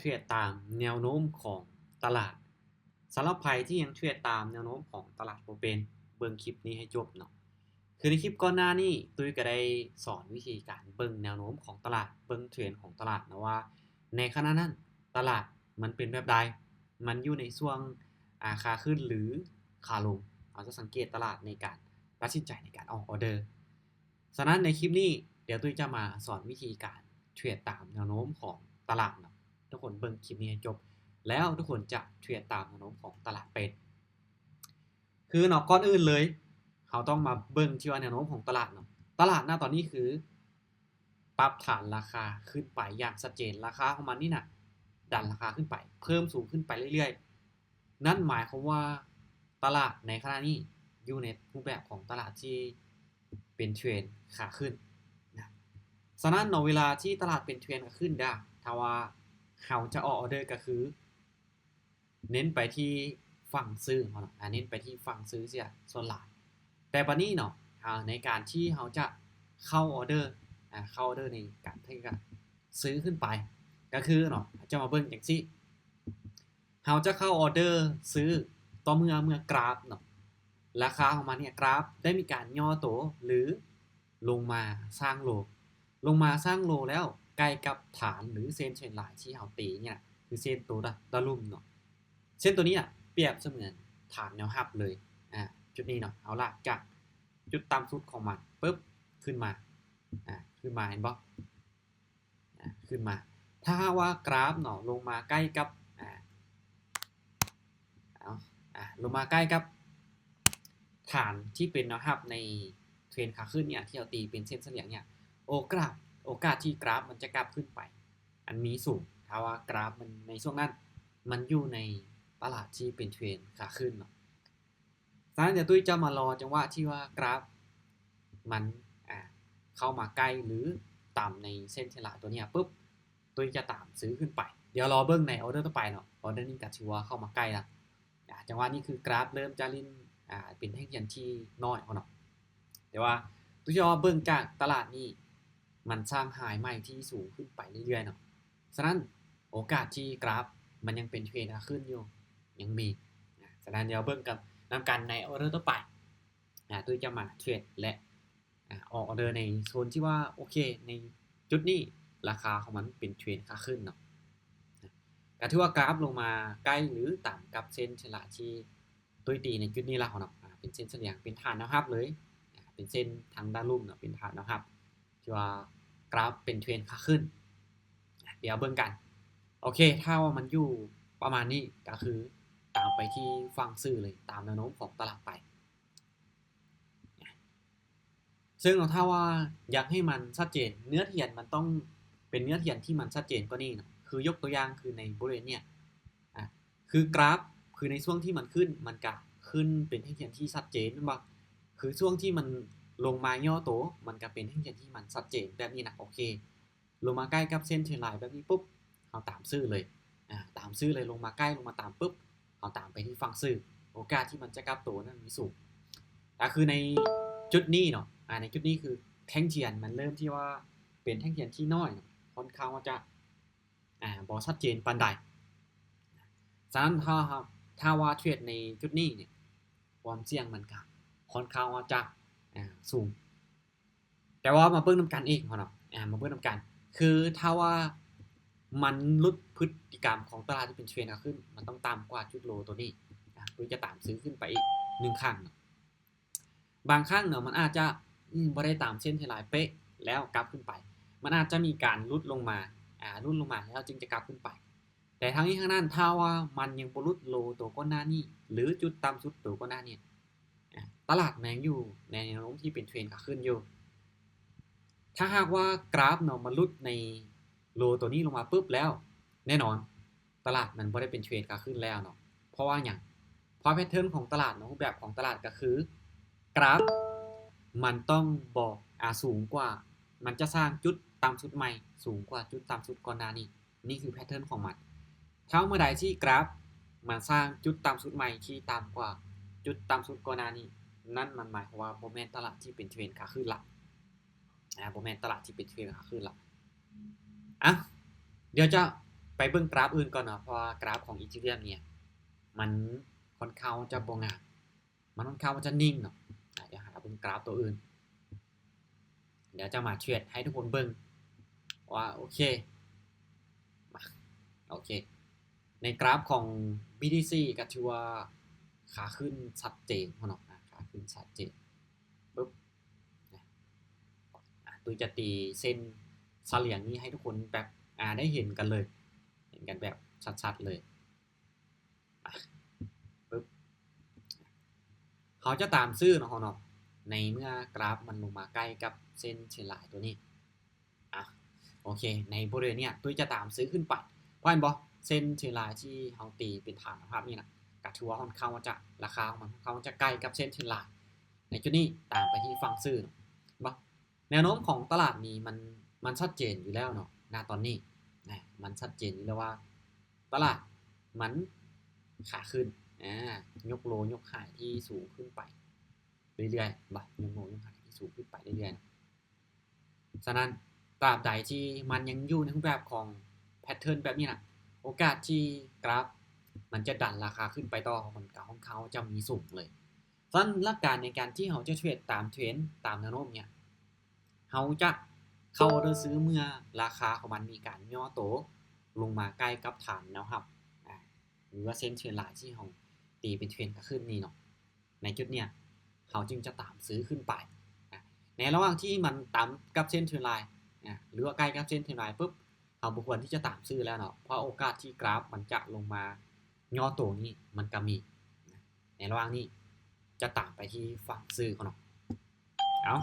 ເທຣດຕາມແນວໂນ້ມຂອງຕະຫຼາດ. ສຳລັບໃຜທີ່ຍັງເທຣດຕາມແນວໂນ້ມຂອງຕະຫຼາດບໍ່ເປັນ, ເບິ່ງຄລິບນີ້ໃຫ້ຈົບເນາະ. ຄືໃນຄລິບກ່ອນໜ້ານີ້, ຕຸ້ຍກໍໄດ້ສອນວິທີການເບິ່ງແນວໂນ້ມຂອງຕະຫຼາດ, ເບິ່ງເທຣນຂອງຕະຫຼາດນະວ່າ ໃນຂະນະນັ້ນຕະຫຼາດມັນເປັນແບບໃດ, ມັນຢູ່ໃນຊ່ວງ ອາ ຂາຂຶ້ນ ຫຼື ຂາລົງ. ເຮົາຈະສັງເກດຕະຫຼາດໃນການຕັດສິນໃຈໃນການອອກອອເດີ. ສະນັ້ນໃນຄລິບນີ້ ດຽວຕຸ້ຍຈະມາສອນວິທີການເທຣດຕາມແນວໂນ້ມຂອງຕະຫຼາດເນາະ. ທຸກຄົນເບິ່ງຄລິບນີ້ໃຫ້ຈົບ ແລ້ວທຸກຄົນຈະເທຣດຕາມແນວໂນ້ມຂອງຕະຫຼາດເປັນ. ຄືເນາະ, ກ່ອນອື່ນເລີຍ ເຮົາຕ້ອງມາເບິ່ງທີ່ວ່າແນວໂນ້ມຂອງຕະຫຼາດເນາະ. ຕະຫຼາດນະຕອນນີ້ຄືປັບຖານລາຄາຂຶ້ນໄປຢ່າງຊັດເຈນ. ລາຄາຂອງມັນນີ້ນະ ດັນລາຄາຂຶ້ນໄປ, ເພີ່ມສູງຂຶ້ນໄປເລື້ອຍໆ. ນັ້ນໝາຍຄວາມວ່າຕະຫຼາດໃນຂະນະນີ້ຢູ່ໃນຮູບແບບຂອງຕະຫຼາດທີ່ເປັນເທຣນຂາຂຶ້ນນະ. ສະນັ້ນເນາະ, ເວລາທີ່ຕະຫຼາດເປັນເທຣນຂາຂຶ້ນດາ, ຖ້າວ່າເຮົາຈະອອກອອເດີກໍຄືເນັ້ນໄປທີ່ຝັ່ງຊື້ເນາະ, ອາ ເນັ້ນໄປທີ່ຝັ່ງຊື້ເສຍສ່ວນຫຼາຍ. ແຕ່ບາດນີ້ເນາະ, ອາ ໃນການທີ່ເຮົາຈະເຂົ້າອອເດີ, ອາ ເຂົ້າອອເດີໃນການທີ່ຈະຊື້ຂຶ້ນໄປ ກໍຄືເນາະ, ຈະມາເບິ່ງຈັ່ງຊີ້. ເຮົາຈະເຂົ້າອອເດີຊື້ຕໍ່ເມື່ອ ເມື່ອກຣາຟເນາະ, ລາຄາຂອງມັນເນຍ ກຣາຟໄດ້ມີການຫຍໍ້ໂຕ ຫຼື ລົງມາສ້າງໂລ, ລົງມາສ້າງໂລແລ້ວໃກ້ກັບຖານ ຫຼື ເສັ້ນເທຣນລາຍທີ່ເຮົາຕີເນຍ ຄືເສັ້ນໂຕດາ ດາລຸ່ມເນາະ. ເສັ້ນໂຕນີ້ນະ ປຽບສະເໝືອນຖານແນວຮັບເລີຍ. ອາ ຈຸດນີ້ເນາະ, ເຮົາລາກຈາກຈຸດຕ່ຳສຸດຂອງມັນປຶບ ຂຶ້ນມາ, ອາ ຂຶ້ນມາ, ເຫັນບໍ່? ອາ ຂຶ້ນມາ. ຖ້າຫາກວ່າກຣາຟເນາະ ລົງມາໃກ້ກັບ ອາ ເອົາ ອາ ລົງມາໃກ້ກັບຖານທີ່ເປັນແນວຮັບໃນເທຣນຂາຂຶ້ນເນຍ ທີ່ເຮົາຕີເປັນເສັ້ນສະຫຼຽງເນຍ, ໂອກາດ ໂອກາດທີ່ກຣາຟມັນຈະກັບຂຶ້ນໄປ ອັນມີສູງ. ຖ້າວ່າກຣາຟມັນໃນຊ່ວງນັ້ນ ມັນຢູ່ໃນຕະຫຼາດທີ່ເປັນເທຣນຂາຂຶ້ນເນາະ. ສະນັ້ນ ດຽວຕຸ້ຍຈະມາລໍຈັງຫວະທີ່ວ່າກຣາຟມັນ ອາ ເຂົ້າມາໃກ້ ຫຼື ຕຳໃນເສັ້ນເທຣນລາຍຕົວເນຍປຶບ, ຕຸ້ຍຈະຕາມຊື້ຂຶ້ນໄປ. ດຽວລໍເບິ່ງໃນອອເດີຕໍ່ໄປເນາະ, ອອເດີນີ້ກໍຖືວ່າເຂົ້າມາໃກ້ລະ. ອາ ຈັງຫວະນີ້ຄືກຣາຟເລີ່ມຈະຫຼິ້ນ ອາ ເປັນແທ່ງທຽນທີ່ນ້ອຍເນາະ. ແຕ່ວ່າຕຸ້ຍຈະວ່າເບິ່ງຈາກຕະຫຼາດນີ້ ມັນສ້າງໄຮໃໝ່ທີ່ສູງຂຶ້ນໄປເລື້ອຍໆເນາະ. ສະນັ້ນ ໂອກາດທີ່ກຣາຟມັນຍັງເປັນເທຣນຂາຂຶ້ນຢູ່ ຍັງມີ. ອາ ສະນັ້ນ ດຽວເບິ່ງກັນນຳກັນໃນອອເດີຕໍ່ໄປ. ອາ ຕຸ້ຍຈະມາເທຣດ ແລະ ອາ ອອກອອເດີໃນໂຊນທີ່ວ່າ ໂອເຄ ໃນຈຸດນີ້ລາຄາຂອງມັນເປັນເທຣນຂາຂຶ້ນເນາະ. ກະຖືວ່າກຣາຟລົງມາໃກ້ ຫຼື ຕາມກັບເສັ້ນເທຣນລາຍທີ່ຕຸ້ຍຕີໃນຈຸດນີ້ລະເນາະ. ອາ ເປັນເສັ້ນສະຫຼຽງ ເປັນຖານແນວຮັບເລີຍ. ອາ ເປັນເສັ້ນທາງດ້ານລຸ່ມເນາະ, ເປັນຖານແນວຮັບ ທີ່ວ່າກຣາຟເປັນເທຣນຂາຂຶ້ນ. ດຽວເບິ່ງກັນ. ໂອເຄ ຖ້າວ່າມັນຢູ່ປະມານນີ້ ກໍຄືຕາມໄປທີ່ຝັ່ງຊື້ເລີຍ, ຕາມແນວໂນ້ມຂອງຕະຫຼາດໄປ. ເຊິ່ງເນາະ ຖ້າວ່າຢາກໃຫ້ມັນຊັດເຈນ, ເນື້ອທຽນມັນຕ້ອງເປັນເນື້ອທຽນທີ່ມັນຊັດເຈນກວ່ານີ້ເນາະ. ຄືຍົກຕົວຢ່າງຄືໃນບໍລິເວນເນຍ ອາ ຄືກຣາຟ ຄືໃນຊ່ວງທີ່ມັນຂຶ້ນ ມັນກະຂຶ້ນເປັນແທ່ງທຽນທີ່ຊັດເຈນ ແມ່ນບໍ່? ຄືຊ່ວງທີ່ມັນລົງມາຫຍໍ້ໂຕ ມັນກະເປັນແທ່ງທຽນທີ່ມັນຊັດເຈນແບບນີ້ນະ. ໂອເຄ ລົງມາໃກ້ກັບເສັ້ນເທຣນລາຍແບບນີ້ປຸບ ເຮົາຕາມຊື້ເລີຍ. ອາ ຕາມຊື້ເລີຍ, ລົງມາໃກ້ ລົງມາຕາມປຶບ ເຮົາຕາມໄປທີ່ຝັ່ງຊື້, ໂອກາດທີ່ມັນຈະກັບໂຕນັ້ນມີສູງ. ກໍຄືໃນຈຸດນີ້ເນາະ, ອາ ໃນຈຸດນີ້ຄືແທ່ງທຽນມັນເລີ່ມທີ່ວ່າເປັນແທ່ງທຽນທີ່ນ້ອຍເນາະ, ຄ່ອນຂ້າງວ່າຈະ ອາ ບໍ່ຊັດເຈນປານໃດ. ສະນັ້ນ ຖ້າ ຖ້າວ່າເທຣດໃນຈຸດນີ້ເນຍ ຄວາມສ່ຽງມັນກະຄ່ອນຂ້າງວ່າຈະ ອາ ສູງ. ແຕ່ວ່າມາເບິ່ງນຳກັນອີກເນາະ, ອາ ມາເບິ່ງນຳກັນ ຄືຖ້າວ່າມັນຫຼຸດພຶດຕິກຳຂອງຕະຫຼາດທີ່ເປັນເທຣນຂາຂຶ້ນ ມັນຕ້ອງຕ່ຳກວ່າຈຸດໂລຕົວນີ້ ອາ ເພື່ອຈະຕາມຊື້ຂຶ້ນໄປອີກໜຶ່ງຄັ້ງເນາະ. ບາງຄັ້ງເນາະ ມັນອາດຈະ ອືມ ບໍ່ໄດ້ຕາມເສັ້ນເທຣນລາຍເປະແລ້ວກັບຂຶ້ນໄປ, ມັນອາດຈະມີການຫຼຸດລົງມາ ອາ ຫຼຸດລົງມາແລ້ວຈຶ່ງຈະກັບຂຶ້ນໄປ. ແຕ່ທັງນີ້ທັງນັ້ນ ຖ້າວ່າມັນຍັງບໍ່ຫຼຸດໂລຕົວກ່ອນໜ້ານີ້ ຫຼື ຈຸດຕ່ຳສຸດຕົວກ່ອນໜ້ານີ້ ອາ ຕະຫຼາດມັນຍັງຢູ່ໃນແນວໂນ້ມທີ່ເປັນເທຣນຂາຂຶ້ນຢູ່. ຖ້າຫາກວ່າກຣາຟເນາະ ມັນຫຼຸດໃນໂລຕົວນີ້ລົງມາປຶບແລ້ວ ແນ່ນອນຕະຫຼາດມັນບໍ່ໄດ້ເປັນເທຣນຂາຂຶ້ນແລ້ວເນາະ. ເພາະວ່າຫຍັງ? ເພາະແພດເທີນຂອງຕະຫຼາດເນາະ, ຮູບແບບຂອງຕະຫຼາດກໍຄື ກຣາຟມັນຕ້ອງບໍ່ ອາ ສູງກວ່າ, ມັນຈະສ້າງຈຸດຕ່ຳສຸດໃໝ່ສູງກວ່າຈຸດຕ່ຳສຸດກ່ອນໜ້ານີ້. ນີ້ຄືແພດເທີນຂອງມັນ. ຖ້າເມື່ອໃດທີ່ກຣາຟມັນສ້າງຈຸດຕ່ຳສຸດໃໝ່ທີ່ຕ່ຳກວ່າຈຸດຕ່ຳສຸດກ່ອນໜ້ານີ້, ນັ້ນມັນໝາຍຄວາມວ່າບໍ່ແມ່ນຕະຫຼາດທີ່ເປັນເທຣນຂາຂຶ້ນລະ. ອາ ບໍ່ແມ່ນຕະຫຼາດທີ່ເປັນເທຣນຂາຂຶ້ນລະ. ອະ ດຽວຈະໄປ ປເບິ່ງກຣາຟອື່ນກ່ອນເນາະ ເພາະວ່າກຣາຟຂອງອີເທີຣຽມເນຍ ມັນຄ່ອນຂ້າງຈະບໍ່ງາມ ມັນຄ່ອນຂ້າງຈະນິ່ງເນາະ. ອາ ດຽວຫາເບິ່ງກຣາຟໂຕອື່ນ ດຽວຈະມາເທຣດໃຫ້ທຸກຄົນເບິ່ງວ່າ ໂອເຄ ມາ ໂອເຄ ໃນກຣາຟຂອງບີທີຊີກໍຖືວ່າຂາຂຶ້ນຊັດເຈນເນາະ ອາ ຂາຂຶ້ນຊັດເຈນ ປຶບ ອາ ຕຸ້ຍຈະຕີເສັ້ນສະຫຼຽງນີ້ໃຫ້ທຸກຄົນແບບ ອາ ໄດ້ເຫັນກັນເລີຍ ເຫັນກັນແບບຊັດໆເລີຍ ອາ ປຶບ ເຮົາຈະຕາມຊື້ເນາະ ເຮົາເນາະ ໃນເມື່ອກຣາຟມັນລົງມາໃກ້ກັບເສັ້ນເທຣນລາຍຕົວນີ້ ອາ ໂອເຄ ໃນບໍລິເວນເນີ້ຍ ຕຸ້ຍຈະຕາມຊື້ຂຶ້ນໄປ ເຫັນບໍ່ ເສັ້ນເທຣນລາຍທີ່ເຮົາຕີເປັນຖານແນວຮັບນີ້ນະ ກໍຖືວ່າຄ່ອນຂ້າງວ່າຈະ ລາຄາຂອງມັນຄ່ອນຂ້າງວ່າຈະໃກ້ກັບເສັ້ນເທຣນລາຍ ໃນຈຸດນີ້ຕາມໄປທີ່ຝັ່ງຊື້ເນາະ ເຫັນບໍ່ ແນວໂນ້ມຂອງຕະຫຼາດນີ້ມັນ ມັນຊັດເຈນຢູ່ແລ້ວເນາະ ນະຕອນນີ້ນະ ມັນຊັດເຈນຢູ່ແລ້ວວ່າຕະຫຼາດມັນຂາຂຶ້ນ ອາ ຍົກໂລຍົກໄຮທີ່ສູງຂຶ້ນໄປເລື້ອຍໆ ເຫັນບໍ່ ຍົກໂລຍົກໄຮທີ່ສູງຂຶ້ນໄປເລື້ອຍໆ ສະນັ້ນ ຕາບໃດທີ່ມັນຍັງຢູ່ໃນຮູບແບບຂອງແພັດເທີນແບບນີ້ນະ ໂອກາດທີ່ກຣາຟມັນຈະດັນລາຄາຂຶ້ນໄປຕໍ່ ມັນກໍຄ່ອນຂ້າງຈະມີສູງເລີຍ. ສະນັ້ນ ຫຼັກການໃນການທີ່ເຮົາຈະເທຣດຕາມເທຣນ ຕາມແນວໂນ້ມເນີ້ຍ ເຮົາຈະເຂົ້າອໍເດີຊື້ເມື່ອລາຄາຂອງມັນມີການຫຍໍ້ໂຕລົງມາໃກ້ກັບຖານແນວຮັບ ອາ ຫຼືວ່າເສັ້ນເທຣນລາຍທີ່ເຮົາຕີເປັນເທຣນຂາຂຶ້ນນີ້ເນາະ. ໃນຈຸດເນີ້ຍ ເຮົາຈຶ່ງຈະຕາມຊື້ຂຶ້ນໄປ ອາ ໃນລະຫວ່າງທີ່ມັນຕຳກັບເສັ້ນເທຣນລາຍ ອາ ຫຼືວ່າໃກ້ກັບເສັ້ນເທຣນລາຍປຶບ ເຮົາບໍ່ຄວນທີ່ຈະຕາມຊື້ແລ້ວເນາະ ເພາະໂອກາດທີ່ກຣາຟມັນຈະລົງມາຫຍໍ້ໂຕນີ້ມັນກໍມີ ໃນລະຫວ່າງນີ້ຈະຕາມໄປທີ່ຝັ່ງຊື້ເນາະ. ເອົາ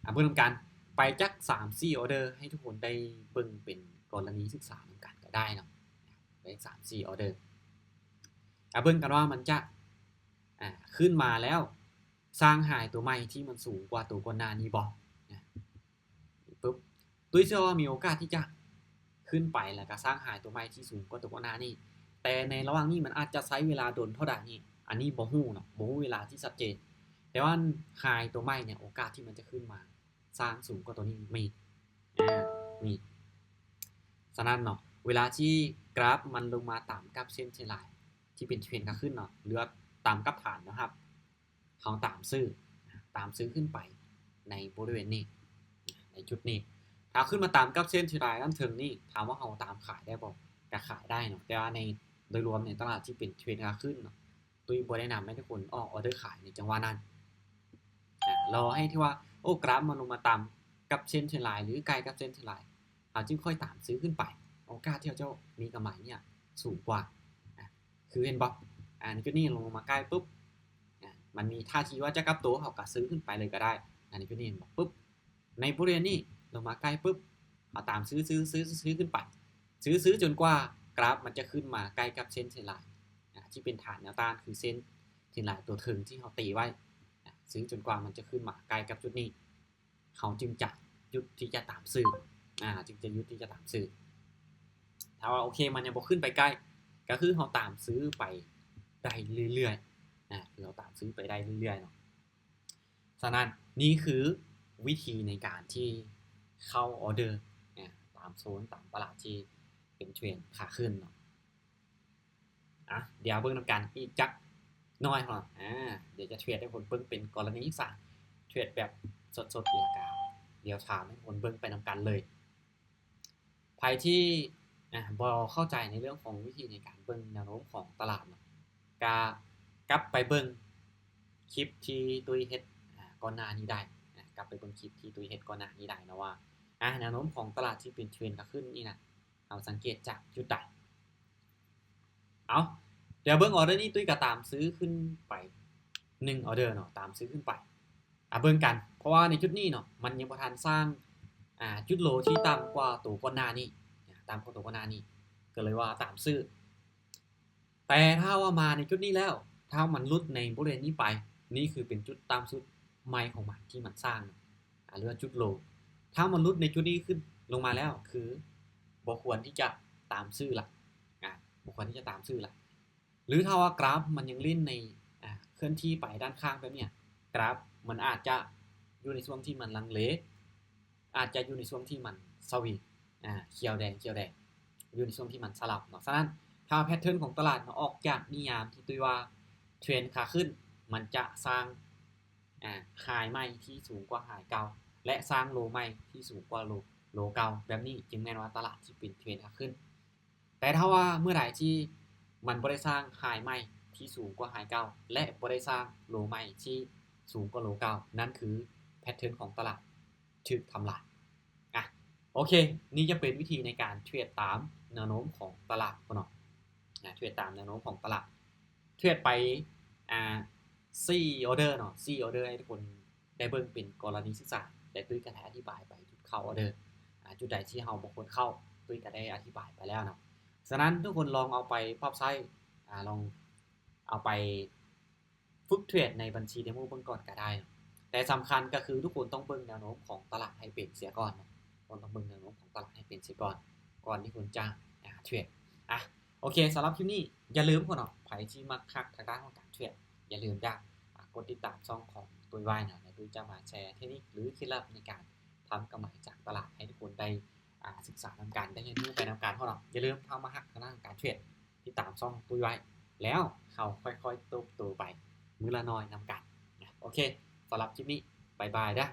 ອາ ເບິ່ງນຳກັນ ໄປຈັກສາມສີ່ອໍເດີ ໃຫ້ທຸກຄົນໄດ້ເບິ່ງເປັນກໍລະນີສຶກສານຳກັນກໍໄດ້ເນາະ ໄປສາມສີ່ອໍເດີ ອາ ເບິ່ງກັນວ່າມັນຈະ ອາ ຂຶ້ນມາແລ້ວສ້າງໄຮຕົວໃໝ່ທີ່ມັນສູງກວ່າຕົວກ່ອນໜ້ານີ້ບໍ່ ອາ ປຶບ ຕຸ້ຍເຊື່ອວ່າມີໂອກາດທີ່ຈະຂຶ້ນໄປ ແລ້ວກໍສ້າງໄຮຕົວໃໝ່ທີ່ສູງກວ່າຕົວກ່ອນໜ້ານີ້ ແຕ່ໃນລະຫວ່າງນີ້ມັນອາດຈະໃຊ້ເວລາດົນເທົ່າໃດນີ້ ອັນນີ້ບໍ່ຮູ້ເນາະ ບໍ່ຮູ້ເວລາທີ່ຊັດເຈນ ແຕ່ວ່າໄຮຕົວໃໝ່ເນີ້ຍ ໂອກາດທີ່ມັນຈະຂຶ້ນມາສ້າງສູງກວ່າຕົວນີ້ມີ ອາ ມີ. ສະນັ້ນເນາະ ເວລາທີ່ກຣາຟມັນລົງມາຕຳກັບເສັ້ນເທຣນລາຍທີ່ເປັນເທຣນຂາຂຶ້ນເນາະ ຫຼືວ່າຕຳກັບຖານແນວຮັບ ເຮົາຕາມຊື້ ຕາມຊື້ຂຶ້ນໄປໃນບໍລິເວນນີ້ ໃນຈຸດນີ້ ຖ້າຂຶ້ນມາຕຳກັບເສັ້ນເທຣນລາຍດ້ານເທິງນີ້ ຖາມວ່າເຮົາຕາມຂາຍໄດ້ບໍ່? ກໍຂາຍໄດ້ເນາະ ແຕ່ວ່າໃນໂດຍລວມໃນຕະຫຼາດທີ່ເປັນເທຣນຂາຂຶ້ນເນາະ ຕຸ້ຍບໍ່ແນະນຳໃຫ້ທຸກຄົນອອກອໍເດີຂາຍໃນຈັງຫວະນັ້ນ ອາ ລໍໃຫ້ທີ່ວ່າ ໂອ້ ກຣາຟມັນລົງມາຕຳກັບເສັ້ນເທຣນລາຍ ຫຼື ໃກ້ກັບເສັ້ນເທຣນລາຍ ເຮົາຈຶ່ງຄ່ອຍຕາມຊື້ຂຶ້ນໄປ ໂອກາດທີ່ເຮົາຈະມີກຳໄລເນີ້ຍສູງກວ່າ ອາ ຄືເຫັນບໍ່ ອາ ໃນຈຸດນີ້ລົງມາໃກ້ປຶບ ອາ ມັນມີທ່າທີວ່າຈະກັບໂຕ ເຮົາກໍຊື້ຂຶ້ນໄປເລີຍກໍໄດ້ ອາ ໃນຈຸດນີ້ເຫັນບໍ່ ປຶບ ໃນບໍລິເວນນີ້ລົງມາໃກ້ປຶບ ເຮົາຕາມຊື້ ຊື້ ຊື້ ຊື້ຂຶ້ນໄປ ຊື້ ຊື້ຈົນກວ່າກຣາຟມັນຈະຂຶ້ນມາໃກ້ກັບເສັ້ນເທຣນລາຍ ອາ ທີ່ເປັນຖານແນວຕ້ານ ຄືເສັ້ນເທຣນລາຍຕົວເທິງທີ່ເຮົາຕີໄວ້ ອາ ຊື້ຈົນກວ່າມັນຈະຂຶ້ນມາໃກ້ກັບຈຸດນີ້ ເຮົາຈຶ່ງຈະຢຸດທີ່ຈະຕາມຊື້ ອາ ຈຶ່ງຈະຢຸດທີ່ຈະຕາມຊື້ ຖ້າວ່າ ໂອເຄ ມັນຍັງບໍ່ຂຶ້ນໄປໃກ້ ກໍຄືເຮົາຕາມຊື້ໄປໄດ້ເລື້ອຍໆ ອາ ຄືເຮົາຕາມຊື້ໄປໄດ້ເລື້ອຍໆເນາະ. ສະນັ້ນ ນີ້ຄືວິທີໃນການທີ່ເຂົ້າອໍເດີ ອາ ຕາມໂຊນ ຕາມຕະຫຼາດທີ່ເປັນເທຣນຂາຂຶ້ນເນາະ. ອາ ດຽວເບິ່ງນຳກັນອີກຈັກໜ້ອຍເນາະ ອາ ດຽວຈະເທຣດໃຫ້ຄົນເບິ່ງເປັນກໍລະນີສາ ເທຣດແບບສົດໆ ແລ້ວກະດຽວຖາມໃຫ້ຄົນເບິ່ງໄປນຳກັນເລີຍ. ໃຜທີ່ ອາ ບໍ່ເຂົ້າໃຈໃນເລື່ອງຂອງວິທີໃນການເບິ່ງແນວໂນ້ມຂອງຕະຫຼາດເນາະ ກະກັບໄປເບິ່ງຄລິບທີ່ຕຸ້ຍເຮັດ ອາ ກ່ອນໜ້ານີ້ໄດ້ ອາ ກັບໄປເບິ່ງຄລິບທີ່ຕຸ້ຍເຮັດກ່ອນໜ້ານີ້ໄດ້ເນາະວ່າ ອາ ແນວໂນ້ມຂອງຕະຫຼາດທີ່ເປັນເທຣນຂາຂຶ້ນນີ້ນະ ເຮົາສັງເກດຈາກຈຸດໃດ? ເອົາ ດຽວເບິ່ງອໍເດີນີ້ ຕຸ້ຍກໍຕາມຊື້ຂຶ້ນໄປໜຶ່ງອໍເດີເນາະ ຕາມຊື້ຂຶ້ນໄປ ອາ ເບິ່ງກັນ ເພາະວ່າໃນຈຸດນີ້ເນາະ ມັນຍັງບໍ່ທັນສ້າງ ອາ ຈຸດໂລທີ່ຕ່ຳກວ່າໂຕກ່ອນໜ້ານີ້ ອາ ຕ່ຳກວ່າໂຕກ່ອນໜ້ານີ້ ກໍເລີຍວ່າຕາມຊື້. ແຕ່ຖ້າວ່າມາໃນຈຸດນີ້ແລ້ວ ຖ້າມັນຫຼຸດໃນບໍລິເວນນີ້ໄປ ນີ້ຄືເປັນຈຸດຕ່ຳສຸດໃໝ່ຂອງມັນທີ່ມັນສ້າງ ອາ ເຫຼືອຈຸດໂລ ຖ້າມັນຫຼຸດໃນຈຸດນີ້ຂຶ້ນລົງມາແລ້ວ ຄືບໍ່ຄວນທີ່ຈະຕາມຊື້ລະ ອາ ບໍ່ຄວນທີ່ຈະຕາມຊື້ລະ ຫຼືຖ້າວ່າກຣາຟມັນຍັງຫຼິ້ນໃນ ອາ ເຄື່ອນທີ່ໄປດ້ານຂ້າງແບບເນີ້ຍ ກຣາຟມັນອາດຈະຢູ່ໃນຊ່ວງທີ່ມັນລັງເລ ອາດຈະຢູ່ໃນຊ່ວງທີ່ມັນສະວິງ ອາ ຂຽວແດງ ຂຽວແດງ ຢູ່ໃນຊ່ວງທີ່ມັນສະຫຼັບເນາະ. ສະນັ້ນ ຖ້າແພັດເທີນຂອງຕະຫຼາດເນາະ ອອກຈາກນິຍາມທີ່ຕຸ້ຍວ່າເທຣນຂາຂຶ້ນ ມັນຈະສ້າງ ອາ ໄຮໃໝ່ທີ່ສູງກວ່າໄຮເກົ່າ ແລະ ສ້າງໂລໃໝ່ທີ່ສູງກວ່າໂລ ໂລເກົ່າ ແບບນີ້ຈຶ່ງແມ່ນວ່າຕະຫຼາດທີ່ເປັນເທຣນຂາຂຶ້ນ. ແຕ່ຖ້າວ່າເມື່ອໃດທີ່ມັນບໍ່ໄດ້ສ້າງໄຮໃໝ່ທີ່ສູງກວ່າໄຮເກົ່າ ແລະ ບໍ່ໄດ້ສ້າງໂລໃໝ່ທີ່ສູງກວ່າໂລເກົ່າ ນັ້ນຄືແພັດເທີນຂອງຕະຫຼາດຖືກທຳລາຍ. ອາ ໂອເຄ ນີ້ຈະເປັນວິທີໃນການເທຣດຕາມແນວໂນ້ມຂອງຕະຫຼາດເນາະ. ອາ ເທຣດຕາມແນວໂນ້ມຂອງຕະຫຼາດ ເທຣດໄປ ອາ ສີ່ອອເດີເນາະ ສີ່ອອເດີ ໃຫ້ທຸກຄົນໄດ້ເບິ່ງເປັນກໍລະນີສຶກສາ ແລະ ຕຸ້ຍກໍໄດ້ອະທິບາຍໄປຈຸດເຂົ້າອອເດີ ອາ ຈຸດໃດທີ່ເຮົາບໍ່ຄວນເຂົ້າ ຕຸ້ຍກໍໄດ້ອະທິບາຍໄປແລ້ວເນາະ. ສະນັ້ນ ທຸກຄົນລອງເອົາໄປປັບໃຊ້ ອາ ລອງເອົາໄປຝຶກເທຣດໃນບັນຊີເດໂມເບິ່ງກ່ອນກໍໄດ້ເນາະ. ແຕ່ສຳຄັນກໍຄືທຸກຄົນຕ້ອງເບິ່ງແນວໂນ້ມຂອງຕະຫຼາດໃຫ້ເປັນເສຍກ່ອນເນາະ ຕ້ອງເບິ່ງແນວໂນ້ມຂອງຕະຫຼາດໃຫ້ເປັນເສຍກ່ອນ ກ່ອນທີ່ຄຸນຈະ ອາ ເທຣດ. ອາ ໂອເຄ ສຳລັບຄລິບນີ້ຢ່າລືມເນາະ ໃຜທີ່ມັກຮັກທາງດ້ານຂອງການເທຣດ ຢ່າລືມເດີ ອາ ກົດຕິດຕາມຊ່ອງຂອງຕຸ້ຍໄວ້ນະ ແລະ ຕຸ້ຍຈະມາແຊເທັກນິກ ຫຼື ເຄັດລັບໃນການທຳກຳໄລຈາກຕະຫຼາດໃຫ້ທຸກຄົນໄດ້ ອາ ສຶກສານຳກັນ ໄດ້ຮຽນຮູ້ໄປນຳກັນເນາະ. ຢ່າລືມເຂົ້າມາຮັກທາງດ້ານຂອງການເທຣດ ຕິດຕາມຊ່ອງຕຸ້ຍໄວ້ ແລ້ວເຮົາຄ່ອຍໆເຕີບໂຕໄປມື້ລະໜ້ອຍນຳກັນນະ. ໂອເຄ ສຳລັບຄລິບນີ້ ບາຍບາຍເດີ.